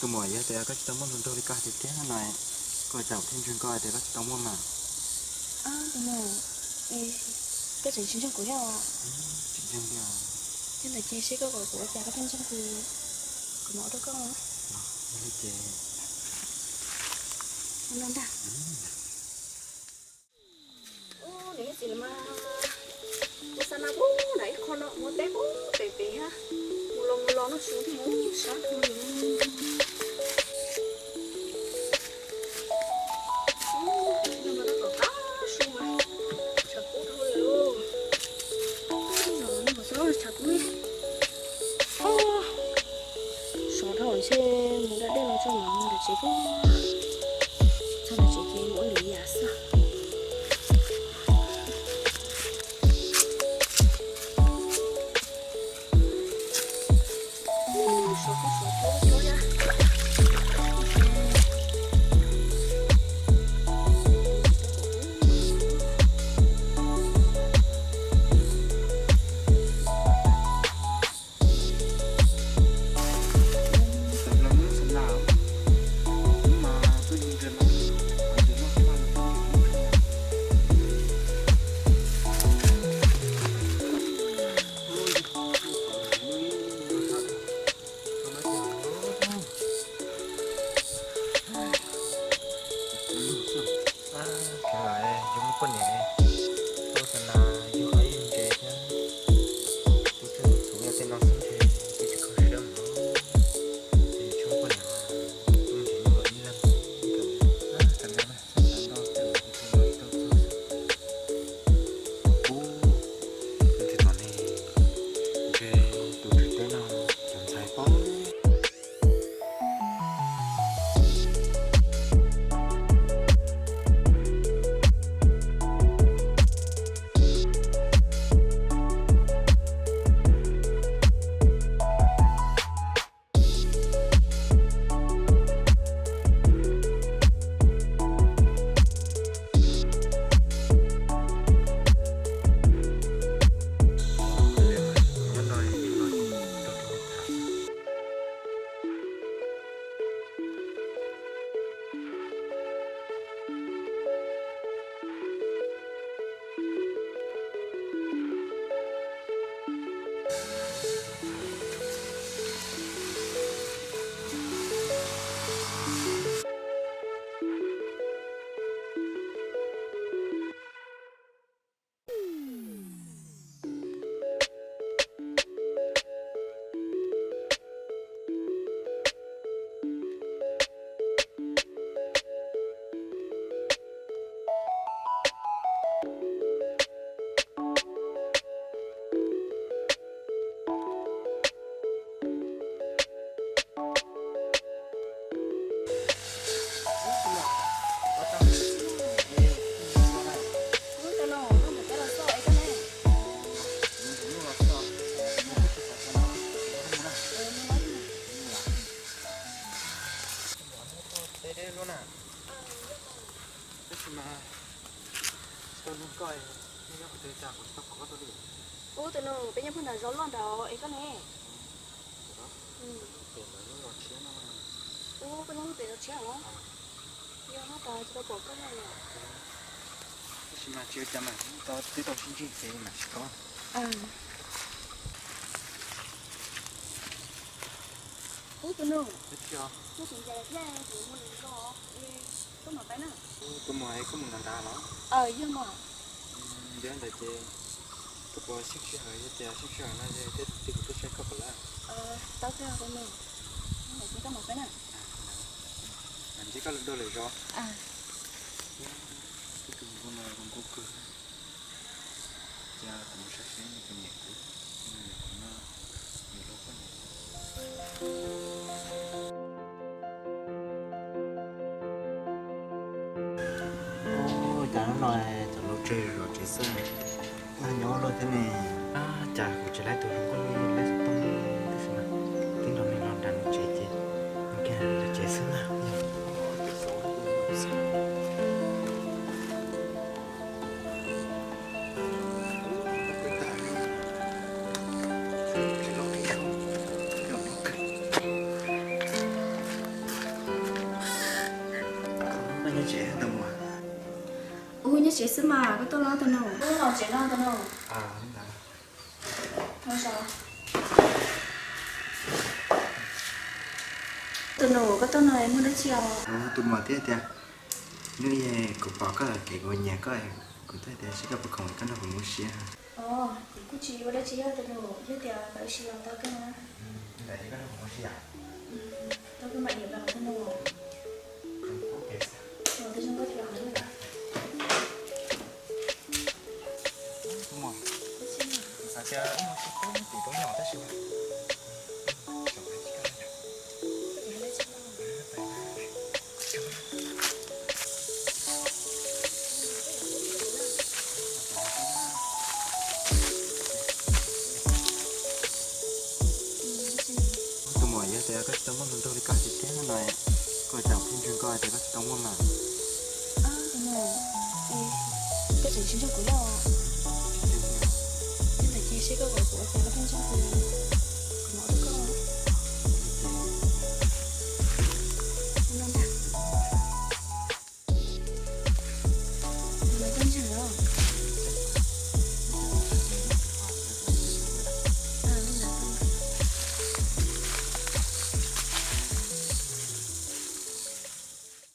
Tus muam, yog tias koj tsis tau muaj hluas nraug li koj hais tiag tiag no, koj cas kuv thiaj ntseeg koj tias koj tsis tau muaj mas. Tus muam, koj tseem tsis ntseeg kuv thiab os? Tsis ntseeg li os. Yog ntawd ces seb koj kom kuv ua cas koj thiaj ntseeg kuv, kuv mam ua rau koj. Yog li ces no ntag. Ub, niam txiv mas, ua xa na pub nram ib qho no, muaj teb pub pem pem thiab, mus los mus los noj su thiab mus sab kawg li. Ub, no mas tab tom tav su mas tshav kub dhau lawm lauj. Ub, no mas xwb tshav kub li. Ub, sov dhau ntshe mus da dej no tso mam mus nram tsev pub. Txog nram tsev ces mus ua lwm yam xwb. Tsis lawm, yus muaj poj niam, tau xav nas yus qhov ib ntses thiab, kuv txhua txhua yog tej no xwb ntshe kuv tsis kho siab mog. Ces yus tsis muaj poj niam, kuv ntseeg yus los ib leeg nkawd, txhaj xav nrog tej tus tau txog xwb. Kuv ntshe tom ne, ntshe tus tswv teb no cov ntxhais paub. Tab sis mas tsis tau nug koj, nej nyob qhov twg cas kuv tsis tau pom koj tuaj li? Ub, tus nus, peb nyob puag nram zos loj nrad es koj ne? Pem lub zos tshiab no. Ub, koj nyob lub pem zos tshiab los? Yog no tas tsis tau pom koj li. Tab sis mas tsis ua cas mas, tau twb tau sib ntsib ces mam sib koj. Ub, tus nus, koj tseem ncaim thiab, kuv mus lwm zos, koj mam pais na. Kuv mus es koj mus nram nrad los? Yog mas. Yog ntawd ces koj puas xyeej sij hawm, yog tias xyeej sij hawm no ces tej thaum twg kuv tuaj saib koj puas lawm? Tau kawg tus nus, ntawd ces koj mam pais na. Mam ntsib koj dua lwm zos. Tus nus no zoo nkauj kawg. Ces kuv mus saib saib nws tus niam kuv, nws niam kuv no, nws lub poj niam. Ub, cas hnub no cov laus tseg zom tsev xwb, nyob ua luaj thiab ne. Cas kuv tsis laib tus hluas nkauj li, laib xov tooj li, tab sis mas twb nrog nws los nram nws tsev ces nws kiag nws tsev xwb na. Nyob tsev tus muam? Ua nyob tsev xwb mas, koj tuaj los tus nus? Ua los tsev no tus nus. Tus nus, koj tuaj no muaj dab tsi os? Tus muam, twb tias hnub ib kuv pom koj kev kuv nyiam koj, kuv thiaj tias seb koj puas khoom koj nrog kuv mus ua si. Kuv kuj tsis ua dab tsi tus nus, yog tias koj ua si los tau kawg. Tau koj mam li los tus nus. Tus muam, kuv xav tias wb mus txog tim roob nyom tab sis Tus muam, yog tias koj tsis tau muaj hluas nraug li koj tiag tiag no, koj cov phooj ywg nkauj tias koj tsis tau muaj mas. Koj tseem tsis nrog kuv nyob.